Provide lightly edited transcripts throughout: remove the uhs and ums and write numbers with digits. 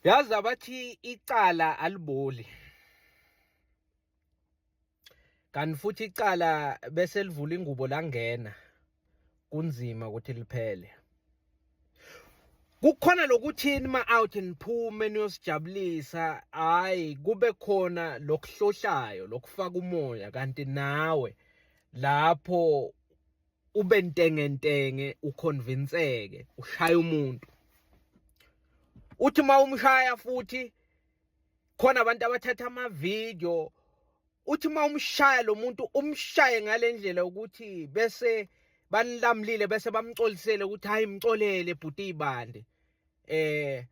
Yazi abathi icala aliboli. Kanti futhi icala bese livula ingubo langena kunzima ukuthi liphele. Kukhona lokuthi nima out niphume niyosijabulisa hayi kube khona lokuhlohlayo lokufaka umoya kanti nawe lapho ube ntengentenge uconvinceke ushaya umuntu uthi uma umshaya futhi khona abantu abathatha ama-video uthi uma umshaya lo muntu umshaye ngale ndlela ukuthi bese banilamlile bese bamcolisele ukuthi hayi mcolele bhuti ibande eh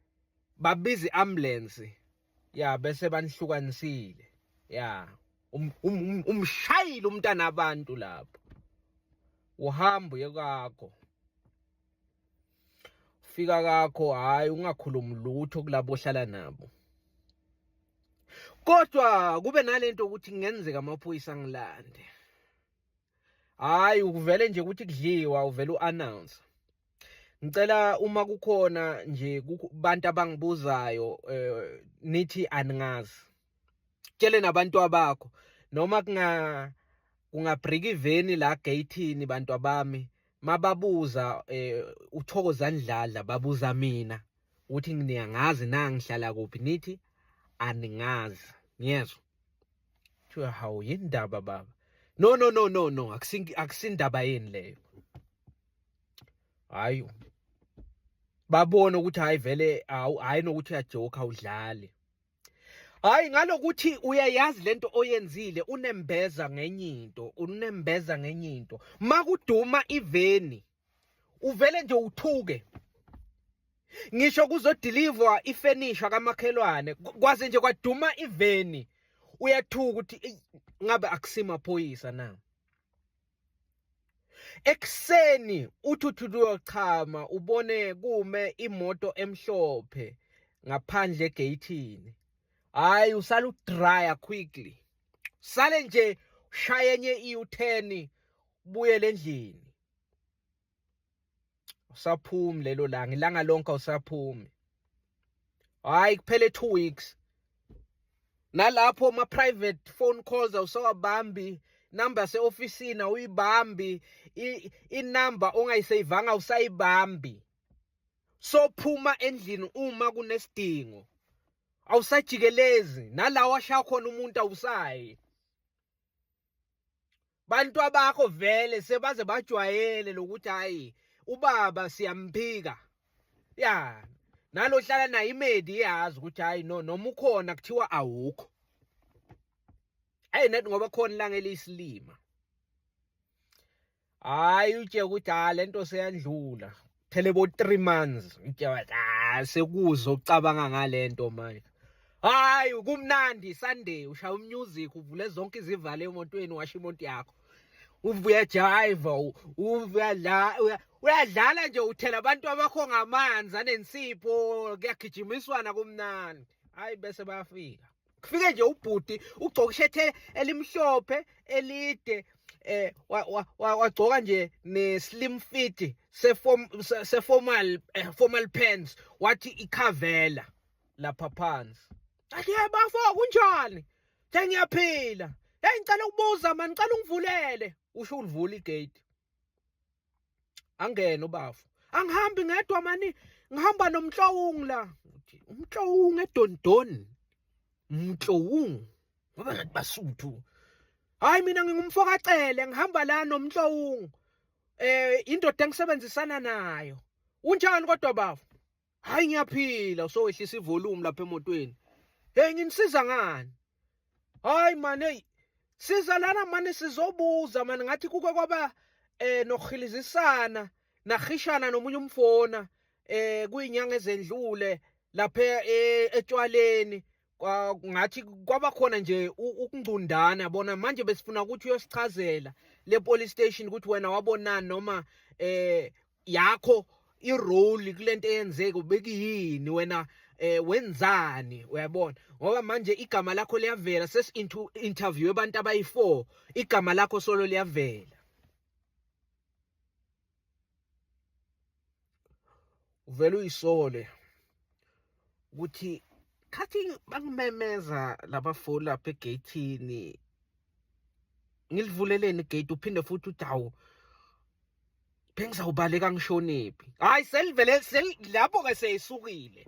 babiza i-ambulance ya bese banihlukanisile ya um, um, um, umshayile umntana abantu lapho uhamba uye kwakho fika kakho hayi ungakhulumi lutho kulabo ohlala nabo kodwa kube nalento ukuthi kungenzeka amaphoyisa angilande hayi ukuvele nje ukuthi kudliwa uvele uannounce ngicela uma kukhona nje kubantu abangibuzayo eh, nithi aningazi tshele nabantu abakho noma kunga kungabrika iveni la gate-ini bantu abami mababuza eh, uthokozani dladla babuza mina ukuthi niyangazi na ngihlala kuphi nithi aningazi ngiyezwa Kuthiwa hawu yindaba baba. No no no no no akusindaba yini leyo. Hayi. Babona ukuthi hayi vele hayi nokuthi uyajoke awudlali. Hayi ngalokuthi uyayazi lento oyenzile unembeza ngenye into, unembeza ngenye into. Makuduma iveni uvele nje uthuke ngisho kuzodilivwa ifenisha kamakhelwane kwaze nje kwaduma iveni uyathuka ukuthi ngabe akusimaphoyisa na ekuseni uthi uthi uyochama ubone kume imoto emhlophe ngaphandle egeyithini hayi usala udraya quickly sale nje ushaye enye i-U10 ubuyele endlini usaphumi lelo langa ilanga lonke awusaphumi hayi kuphele 2 weeks nalapho ma private phone calls awusawabambi number yase-ofisini awuyibambi inumber ongayiseyivanga awusayibambi sophuma endlini uma kunesidingo awusajikelezi nalawo ashaya khona umuntu awusayi bantu abakho vele sebaze bajwayele lokuthi hayi ubaba siyamphika ya nalo hlala naye imedi iyazi ukuthi hayi no noma ukhona kuthiwa awukho hayi net ngoba khona ilanga eliyisilima hayi utshe ukuthi ha lento seyandlula phele bo 3 months utshe wathi ah sekuzo ucabanga ngalento manje hayi kumnandi Sunday ushaya umusic uvule zonke izivalo emotweni washa imoto yakho uyajiva uyadlala uyadlala nje uthela abantu abakho ngamanzi anensipho kuyagijimiswana kumnandi hayi bese bayafika kufike nje ubhuti ugcoka ishethe elimhlophe elide eh wagcoka nje ne slim fit se form se formal eh, formal pants wathi ikhavela lapha phansi athi hey bafo kunjani sengiyaphila hey ngicela ukubuza man ngicela ungivulele usho ulivula igate angene ubafo angihambi ngedwa mani ngihamba nomhlowungu la uthi umhlowungu edondon umhlowungu ngoba ngathi basuthu hayi mina ngingumfokacele ngihamba la nomhlowungu eh indoda engisebenzisana nayo unjani kodwa bafo hayi ngiyaphila usowehlisa ivolume lapha emotweni hey nginisiza ngani hayi man hey siza lana mane sizobuza mani ngathi kuke kwaba eh nokuhilizisana nahishana nomunye umfona eh kuyinyanga ezendlule lapha eh, etshwaleni ngathi kwaba khona nje ukungcundana yabona manje besifuna ukuthi uyosichazela le police station ukuthi wena wabonani noma eh yakho irole kulento eyenzeka ubekuyini wena eh wenzani uyabona ngoba manje igama lakho liyavela sesi into interview abantu abayi4 igama lakho solo liyavela uvela uyisole Ukuthi khathi bangimemeza labafo lapha egeyithini, ngilivuleleni igate? Uphinde futhi uthi, hawu, bengizawubaleka ngishonephi? Hayi, selivele lapho-ke seyisukile.